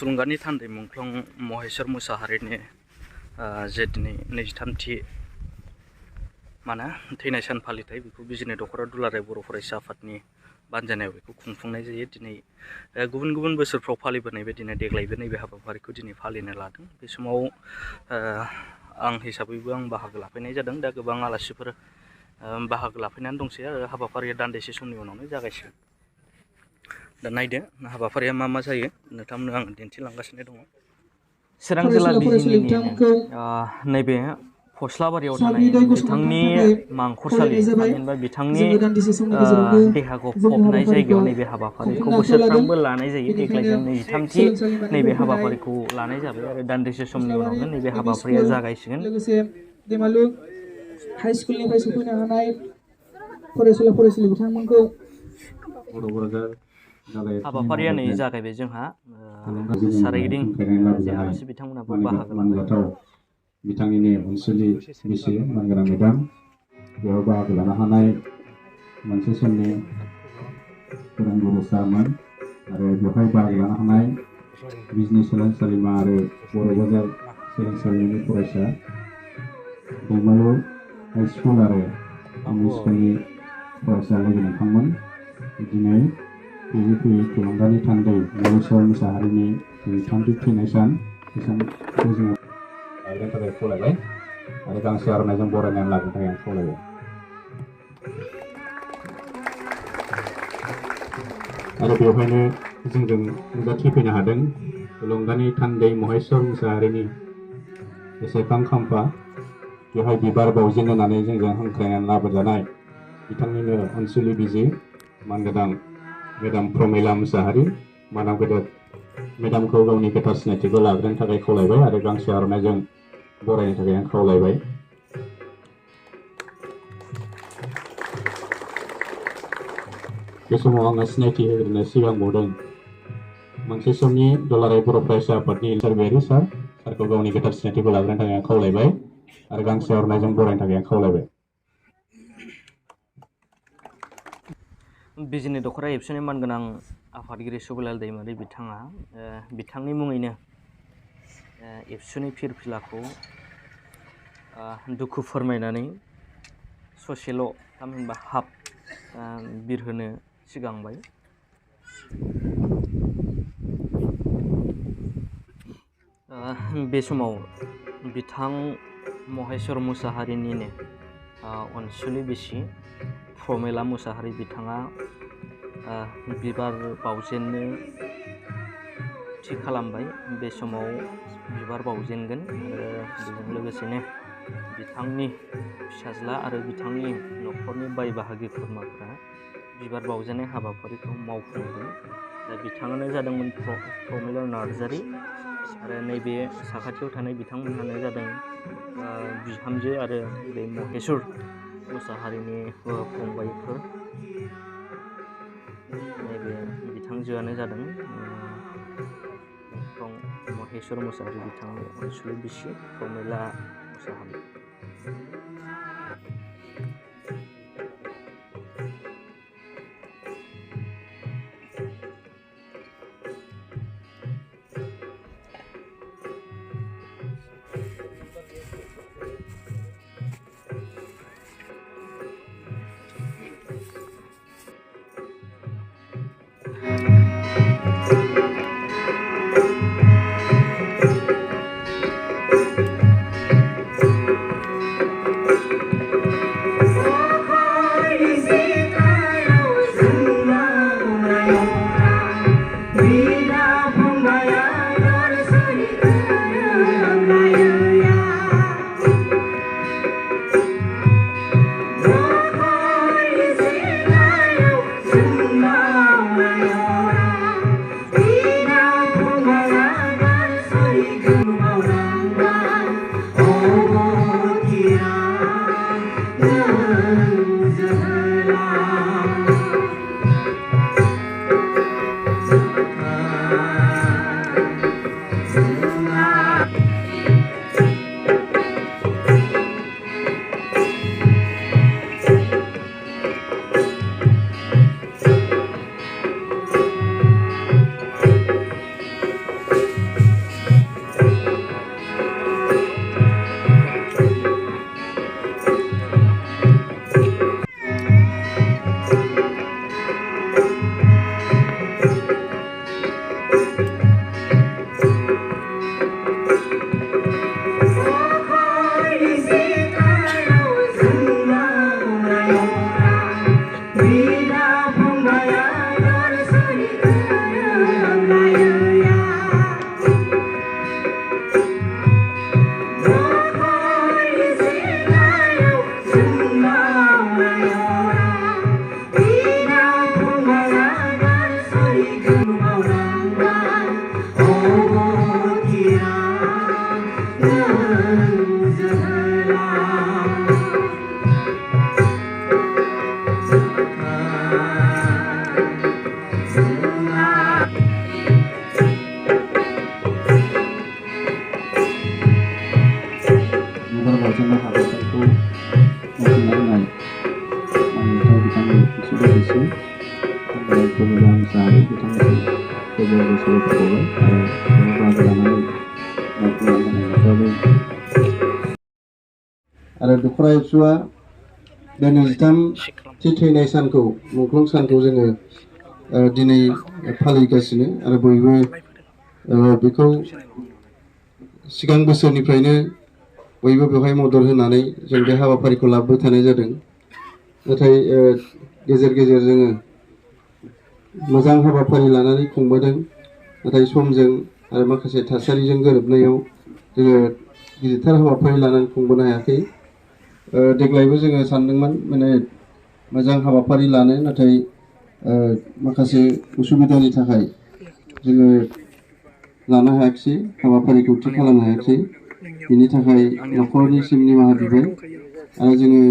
थुलुंगानि थान्दै मुंख्लं महेश्वर मुसाहारिनि जे दिनै 23थि थैनाय सान फालिथाय बेखौ बिजिनि दख'रा दुलाराय बर' फरायसा आफादनि बानजायनायाव बेखौ खुंफुंनाय जायो। दिनै गुबुन गुबुन बोसोरफ्राव फालिबोनाय बायदिनो देग्लायबो नैबे हाबाफारिखौ दिनै फालिनो लादों। बे समाव आं हिसाबैबो आं बाहागो लाफैनाय जादों। दा गोबां आलासिफोर बाहागो लाफैनानै दंसै आरो हाबाफारिया दान्दिसे समनि उनावनो जागायसिगोन। दा नायदो हाबाफारिया मा मा जायो नोंथांमोननो आं दिन्थिलांगासिनो दङ। चिरां जिल्ला बिजिनिनिनो नैबे फस्लाबारियाव थानाय बिथांनि मांखरसालि थामहिनबा बिथांनि देहाखौ फबनाय जायगायाव नैबे हाबाफारिखौ बोसोरफ्रामबो लानाय जायो। देग्लाय जों 23थि नैबे हाबाफारिखौ लानाय जाबाय आरो दान्दिसे समनि उनावनो नैबे हाबाफारिया जागायसिगोन। लोगोसे दैमालु हाइ स्कुलनिफ्राय सफैनो हानाय फरायसुला फरायसुलि बिथांमोनखौ हाबाफारिया नै जागायबाय जोंहा सारागिदिं जे आलासि बिथांमोनाबो बाहागो लाबाय। बिथांनिनो अनसुलि बिसि मानगोनां मेदाम बेयाव बाहागो लानो हानाय मोनसे समनि फोरोंगुरु सारमोन आरो बेवहाय बाहागो लानो हानाय बिजनि सोलोंसालिमा आरो बर' बाजार सोलोंसालिमानि फरायसा दैमालु हाइ स्कुल आरो इंलिस स्कुलनि फरायसा लोगो नोंथांमोन। दिनै फैयै फैयै थुलुंगानि थान्दै महेश्वर मुसाहारिनि 23थि थैनाय सान बे सानखौ जोङो लाग्रोनो थाखाय खावलायबाय आरो गांसे आर'नाइजों बरायनानै लाग्रोनो थाखाय आं खावलायबाय। आरो बेवहायनो जोंजों नुजाथिफैनो हादों थुलुंगानि थान्दै महेश्वर मुसाहारिनि गोसोखां खाम्फा। बेवहाय बिबार बावजेन होनानै जोंजों हांख्रायनानै लाबोजानाय बिथांनिनो अनसुलि बिसि मानगोनां मेदाम प्रमिला मुसाहारि मानाव गेदेर मेदामखौ गावनि गोथार सिनायथिखौ लाग्रोनो थाखाय खावलायबाय आरो गांसे आर'नाइजों बरायनो थाखाय आं खावलायबाय। बे समाव आङो सिनायथि होग्रोनो सिगांबावदों मोनसे समनि दुलाराय बर' फरायसा आफादनि सारबियारि सारखौ गावनि गोथार सिनायथिखौ लाग्रोनो थाखाय आं खावलायबाय आरो गांसे आर'नाइजों बरायनो थाखाय आं खावलायबाय। बिजिनि दख'रा एबसुनि मानगोनां आफादगिरि सुबुलाल दैमारि बिथाङा बिथांनि मुङैनो एबसुनि फिरफिलाखौ दुखु फोरमायनानै ससेल' थामहिनबा हाफ बिरहोनो सिगांबाय। बे समाव बिथां महेश्वर मुसाहारिनिनो अनसुलि बिसि प्रमिला मुसाहारि बिथाङा बिबार बावजेननो थि खालामबाय। बे समाव बिबार बावजेनगोन आरो बेजों लोगोसेनो बिथांनि फिसाज्ला आरो बिथांनि न'खरनि बाय बाहागि खुरमाफ्रा बिबार बावजेननाय हाबाफारिखौ मावफुंगोन। दा बिथाङानो जादोंमोन प्रमिला नार्जारि आरो नैबे साखाथियाव थानाय बिथांमोनहानो जादों बिहामजो आरो बे महेश्वर मुसाहारिनि फंबायफोर। नैबे बिथांजोआनो जादों मुंख्लं महेश्वर मुसाहारि बिथांनि अनसुलि बिसि प्रमिला मुसाहारि। आरो दखरा एबसुआ दिनै थैनाय सानखौ मुंख्लं सानखौ जोङो दिनै फालिगासिनो आरो बयबो बेखौ सिगां बोसोरनिफ्रायनो बयबो बेवहाय मदद होनानै जों बे हाबाफारिखौ लाबोबाय थानाय जादों नाथाय गेजेर गेजेर जोङो मोजां हाबाफारि लानानै खुंबोदों नाथाय समजों आरो माखासे थासारिजों गोरोबनायाव जोङो गिदिरथार हाबाफारि लानानै खुंबोनो हायाखै देग्लायबो जोङो सानदोंमोन माने मोजां हाबाफारि लानो नाथाय माखासे उसुबिदानि थाखाय जोङो लानो हायाखिसै हाबाफारिखौ थि खालामनो हायाखिसै बिनि थाखाय नखरनिसिम निमाहा बिबाय आरो जोङो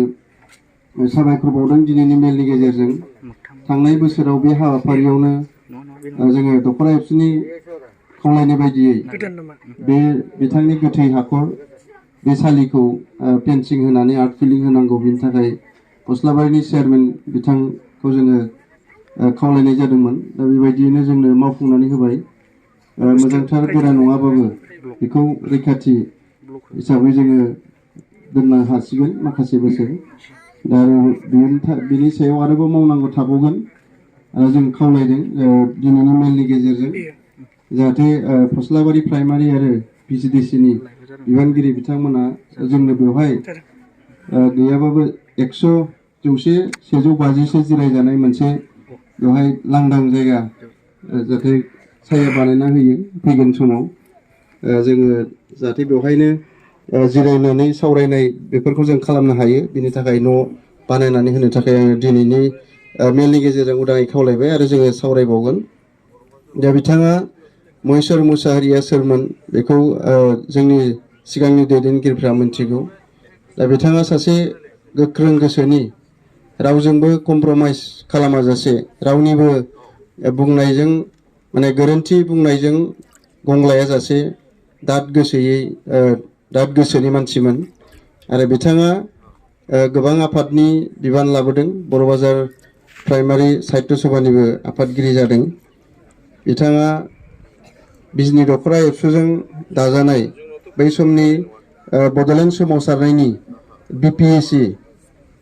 साबायखर बावदों दिनैनि मेलनि गेजेरजों थांनाय बोसोराव बे हाबाफारियावनो जोङो दखरा एबसुनि खावलायनाय बायदियै बे बिथांनि गोथै हाखर बे सालिखौ फेन्सिं होनानै आर्ट फिलिं होनांगौ बिनि थाखाय फस्लाबारिनि चेयारमेन बिथांखौ जोङो खावलायनाय जादोंमोन दा बेबायदियैनो जोंनो मावफुंनानै होबाय मोजांथार गोरा नङाबाबो बेखौ रैखाथि हिसाबै जोङो दोननो हासिगोन माखासे बोसोर दा बिनि सायाव आरोबाव मावनांगौ थाबावगोन आरो जों खावलायदों दिनैनि मेलनि गेजेरजों जाहाथे फस्लाबारि प्राइमारि आरो भिसिडिसिनि बिबानगिरि बिथांमोना जोंनो बेवहाय गैयाबाबो 100-150 जिरायजानाय मोनसे बेवहाय लांदां जायगा जाहाथे साया बानायना होयो फैगोन समाव जोङो जाहाथे बेवहायनो जिरायनानै सावरायनाय बेफोरखौ जों खालामनो हायो बिनि थाखाय न' बानायनानै होनो थाखाय आङो दिनैनि मेलनि गेजेरजों उदाङै खावलायबाय आरो जोङो सावरायबावगोन दा बिथाङा महेश्वर मुसाहारिया सोरमोन बेखौ जोंनि सिगांनि दैदेनगिरिफ्रा मिथिगौ दा बिथाङा सासे गोख्रों गोसोनि रावजोंबो कमप्रमाइज खालामाजासे रावनिबो बुंनायजों माने गोरोन्थि बुंनायजों गंलायाजासे दाद गोसोनि मानसिमोन आरो बिथाङा गोबां आफादनि बिबान लाबोदों बर' बाजार प्राइमारि साहित्य सभानिबो आफादगिरि जादों बिथाङा बिजनि दखरा एबसुजों दाजानाय बै समनि बड'लेण्ड सोमावसारनायनि BPSC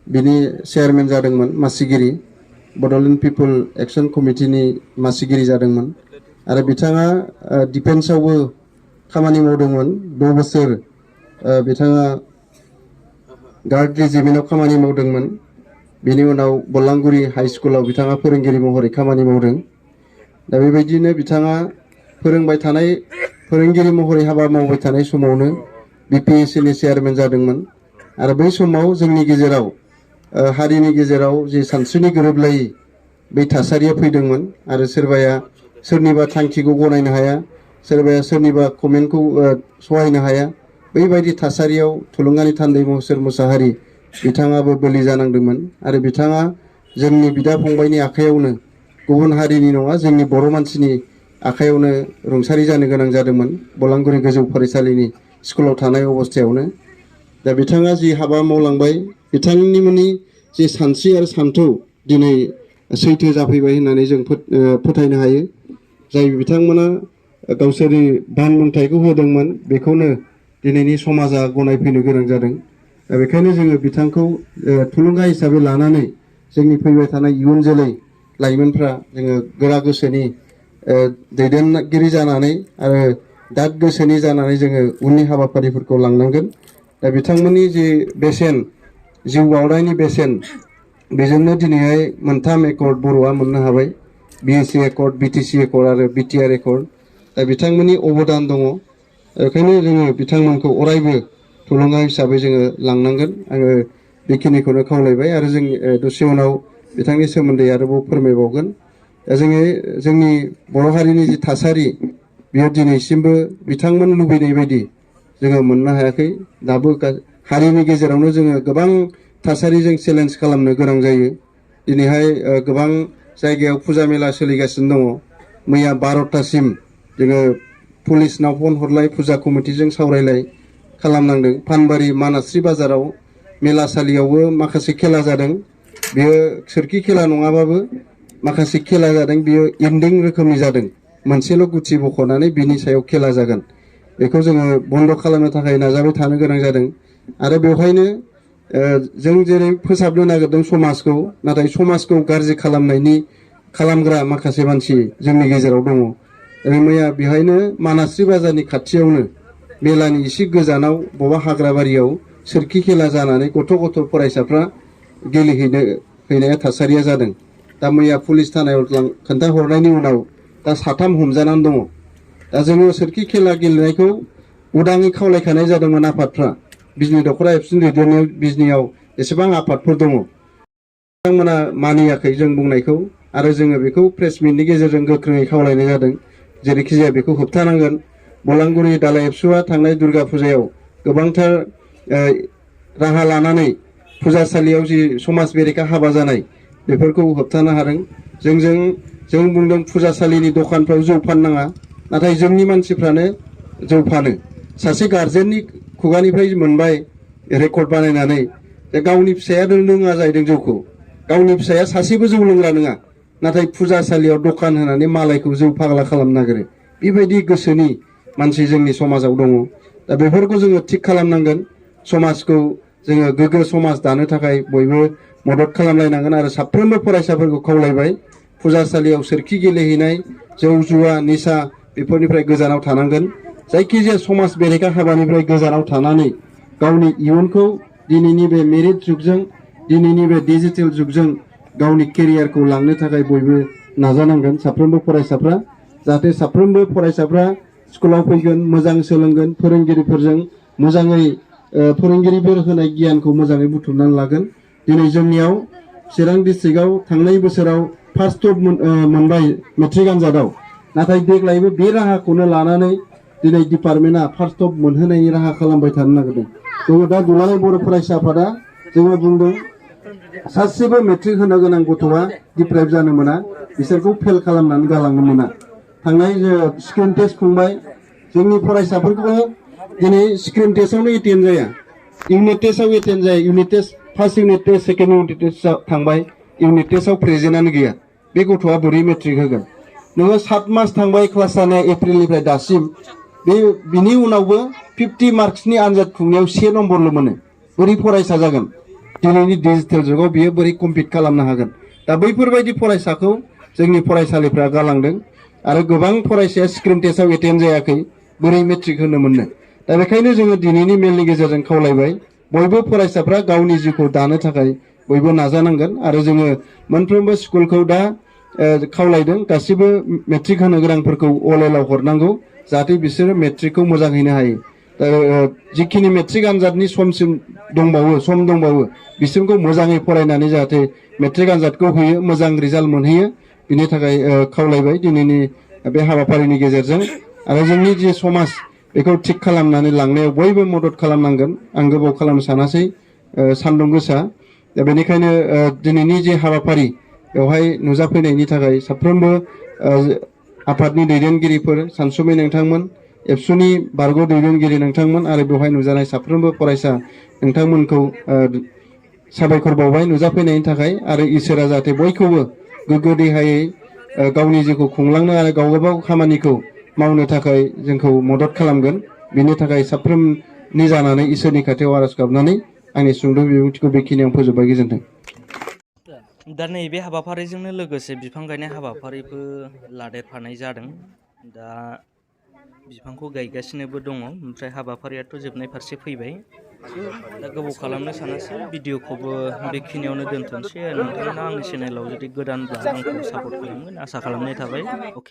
बिनि चेयारमेन जादोंमोन मासिगिरि बड'लेण्ड पिपल एक्सन कमिटिनि मासिगिरि जादोंमोन आरो बिथाङा डिफेन्सआवबो खामानि मावदोंमोन 6 बोसोर बिथाङा गार्ड रेजिमेन्टआव खामानि मावदोंमोन बिनि उनाव बलांगुरि हाइ स्कुलाव बिथाङा फोरोंगिरि महरै खामानि मावदों दा बेबायदिनो बिथाङा फोरोंगिरि महरै हाबा मावबाय थानाय समावनो BPSCनि चेयारमेन जादोंमोन आरो बै समाव जोंनि गेजेराव हारिनि गेजेराव जे सानस्रिनि गोरोबलायै बै थासारिया फैदोंमोन आरो सोरबाया सोरनिबा थांखिखौ गनायनो हाया सोरबाया सोरनिबा कमेन्टखौ सहायनो हाया बैबायदि थासारियाव थुलुंगानि थान्दै महेश्वर मुसाहारि बिथाङाबो बोलि जानांदोंमोन आरो बिथाङा जोंनि बिदा फंबायनि आखायावनो गुबुन हारिनि नङा जोंनि बर' मानसिनि आखायावनो रुंसारि जानो गोनां जादोंमोन बलांगुरि गोजौ फरायसालिनि स्कुलाव थानाय अबस्थायावनो दा बिथाङा जि हाबा मावलांबाय बिथांनिमोननि जे सानस्रि आरो सान्थौ दिनै सैथो जाफैबाय होननानै जों फोथायनो हायो जाय बिथांमोना गावसोरनि दान मोनथायखौ होदोंमोन बेखौनो दिनैनि समाजा गनायफैनो गोनां जादों दा बेखायनो जोङो बिथांखौ थुलुंगा हिसाबै लानानै जोंनि फैबाय थानाय इयुन जोलै लाइमोनफ्रा जोङो गोरा गोसोनि दैदेनगिरि जानानै आरो दाद गोसोनि जानानै जोङो उननि हाबाफारिफोरखौ लांनांगोन। दा बिथांमोननि जि बेसेन जिउ बाउनायनि बेसेन बेजोंनो दिनैहाय 3 एकर्ड बर'आ मोननो हाबाय। BSc एकर्ड, BTC एकर्ड आरो BTR एकर्ड। दा बिथांमोननि अबदान दङ। बेखायनो जोङो बिथांमोनखौ अरायबो थुलुंगा हिसाबै जोङो लांनांगोन। आङो बेखिनिखौनो खावलायबाय आरो जों दसे उनाव बिथांनि सोमोन्दै आरोबाव फोरमायबावगोन। दा जोंनि बर' हारिनि जि थासारि बेयो दिनैसिमबो बिथांमोन लुबैनाय बायदि जोङो मोननो हायाखै। दाबो हारिनि गेजेरावनो जोङो गोबां थासारिजों चेलेन्ज खालामनो गोनां जायो। दिनैहाय गोबां जायगायाव फुजा मेला सोलिगासिनो दङ। मैया 12टासिम जोङो पुलिसनाव फन हरलाय फुजा कमिटिजों सावरायलाय खालामनांदों। फानबारि मानास्रि बाजाराव मेलासालियावबो माखासे खेला जादों। बेयो सोरखि खेला नङाबाबो माखासे खेला जादों। बेयो इन्डिं रोखोमनि जादों। मोनसेल' गुथि बख'नानै बिनि सायाव खेला जागोन। बेखौ जोङो बन्द खालामनो थाखाय नाजाबाय थानो गोनां जादों। आरो बेवहायनो जों जेरै फोसाबनो नागिरदों समाजखौ, नाथाय समाजखौ गाज्रि खालामग्रा माखासे मानसि जोंनि गेजेराव दङ। मैया बेहायनो मानास्रि बाजारनि खाथियावनो मेलानि एसे गोजानाव बबेबा हाग्राबारियाव सोरखि खेला जानानै गथ' फरायसाफ्रा गेलेहैनाय थासारिया जादों। दा मैया पुलिस थानायाव खोन्थाहरनायनि उनाव दा 7 हमजानानै दङ। दा जोङो सोरखि खेला गेलेनायखौ उदाङै खावलायखानाय जादोंमोन आफादफ्रा। बिजनि दख'रा एबसुनि दैदेननायाव बिजनियाव एसेबां आफादफोर दङ। बिथांमोना मानियाखै जों बुंनायखौ आरो जोङो बेखौ प्रेस मिटनि गेजेरजों गोख्रोङै खावलायनाय जादों। जेरैखि जाया बेखौ होबथानांगोन। बलांगुरि दालाइ एबसुआ थांनाय दुर्गा फुजायाव गोबांथार राहा लानानै फुजासालियाव जि समाज बेरेखा हाबा जानाय बेफोरखौ होबथानो हादों। जों बुंदों फुजासालिनि दखानफ्राव जौ फाननाङा, नाथाय जोंनि मानसिफ्रानो जौ फानो। सासे गार्जेननि खुगानिफ्राय मोनबाय रेकर्ड बानायनानै जे गावनि फिसाया लोङा जाहैदों जौखौ। गावनि फिसाया सासेबो जौ लोंग्रा नङा, नाथाय फुजासालियाव दखान होनानै मालायखौ जौ फाग्ला खालामनो नागिरो। बेबायदि गोसोनि मानसि जोंनि समाजाव दङ। दा बेफोरखौ जोङो थिग खालामनांगोन। समाजखौ जोङो गोग्गो समाज दानो थाखाय बयबो मदद खालामलायनांगोन आरो साफ्रोमबो फरायसाफोरखौ खावलायबाय फुजासालियाव सोरखि गेलेहैनाय, जौ जुवा निसा बेफोरनिफ्राय गोजानाव थानांगोन। जायखिजाया समाज बेरेखा हाबानिफ्राय गोजानाव थानानै गावनि इयुनखौ दिनैनि बे मेरिट जुगजों, दिनैनि बे डिजिटेल जुगजों गावनि केरियारखौ लांनो थाखाय बयबो नाजानांगोन साफ्रोमबो फरायसाफ्रा। जाहाथे साफ्रोमबो फरायसाफ्रा स्कुलाव फैगोन, मोजां सोलोंगोन, फोरोंगिरिफोरजों मोजाङै फोरोंगिरिफोर होनाय गियानखौ मोजाङै बुथुमनानै लागोन। दिनै जोंनियाव चिरां डिस्ट्रिक्टआव थांनाय बोसोराव फार्स्ट टप मोनबाय मेट्रिक आनजादाव। नाथाय देग्लायबो बे राहाखौनो लानानै दिनै डिपार्टमेन्टआ फार्स्ट टप मोनहोनायनि राहा खालामबाय थानो नागिरदों। जोङो दा दुलाराय बर' फरायसा आफादा जोङो बुंदों सासेबो मेट्रिक होनो गोनां गथ'आ डिप्राइभ जानो मोना, बिसोरखौ फेल खालामनानै गालांनो मोना। थांनाय स्क्रिन टेस्ट खुंबाय। जोंनि फरायसाफोरखौ दिनै स्क्रिन टेस्टआवनो एटेन्ड जाया, इउनिट टेस्टआव एटेन्ड जाया। Unit test first unit test, second unit टेस्टआव थांबाय, इउनिट टेस्टआव प्रेजेन्टआनो गैया। बे गथ'आ बोरै मेट्रिक होगोन? नोङो 7 मास थांबाय क्लास जानाया एप्रिलनिफ्राय दासिम। बिनि उनावबो 50 मार्क्सनि आनजाद खुंनायाव 1 नम्बरल' मोनो। बोरै फरायसा जागोन? दिनैनि डिजिटेल जुगाव बियो बोरै कम्पिट खालामनो हागोन? दा बैफोरबायदि फरायसाखौ जोंनि फरायसालिफ्रा गालांदों आरो गोबां फरायसाया स्क्रिन टेस्टआव एटेन्ड जायाखै। बोरै मेट्रिक होनो मोननो? दा बेखायनो जोङो दिनैनि मेलनि गेजेरजों खावलायबाय बयबो फरायसाफ्रा गावनि जिउखौ दानो थाखाय बयबो नाजानांगोन। आरो जोङो मोनफ्रोमबो स्कुलखौ दा खावलायदों गासिबो मेट्रिक होनो गोनांफोरखौ अलेलाव हरनांगौ, जाहाथे बिसोरो मेट्रिकखौ मोजां हैनो हायो। जिखिनि मेट्रिक आनजादनि सम दंबावो बिसोरखौ मोजाङै फरायनानै जाहाथे मेट्रिक आनजादखौ होयो, मोजां रिजाल्ट मोनहैयो, बिनि थाखाय खावलायबाय दिनैनि बे हाबाफारिनि गेजेरजों। आरो जोंनि जे समाज बेखौ थिग खालामनानै लांनायाव बयबो मदद खालामनांगोन। आं गोबाव खालामनो सानासै, सान्दुं गोसा। दा बेनिखायनो दिनैनि जे हाबाफारि बेवहाय नुजाफैनायनि थाखाय साफ्रोमबो आफादनि दैदेनगिरिफोर, सानसुमै नोंथांमोन, एबसुनि बारग' दैदेनगिरि नोंथांमोन आरो बेवहाय नुजानाय साफ्रोमबो फरायसा नोंथांमोनखौ साबायखर बावबाय नुजाफैनायनि थाखाय। आरो इसोरा जाहाथे बयखौबो गोग्गो देहायै गावनि जिउखौ खुंलांनो आरो गावबागाव खामानिखौ मावनो थाखाय जोंखौ मदद खालामगोन। बिनि थाखाय साफ्रोमनि जानानै इसोरनि खाथियाव आरज गाबनानै आंनि सुंद' बिबुंथिखौ बेखिनियाव फोजोबबाय। गोजोन्थों। दा नैबे हाबाफारिजोंनो लोगोसे बिफां गायनाय हाबाफारिबो लादेरफानाय जादों। दा बिफांखौ गायगासिनोबो दङ, ओमफ्राय हाबाफारियाथ' जोबनाय फारसे फैबाय। दा गोबाव खालामनो सानासै, भिडिअखौबो बेखिनियावनो दोनथ'नोसै। नोंथांमोना आंनि चेनेलाव जुदि गोदानब्ला आंखौ सापर्ट खालामगोन आसा खालामनाय थाबाय। अके।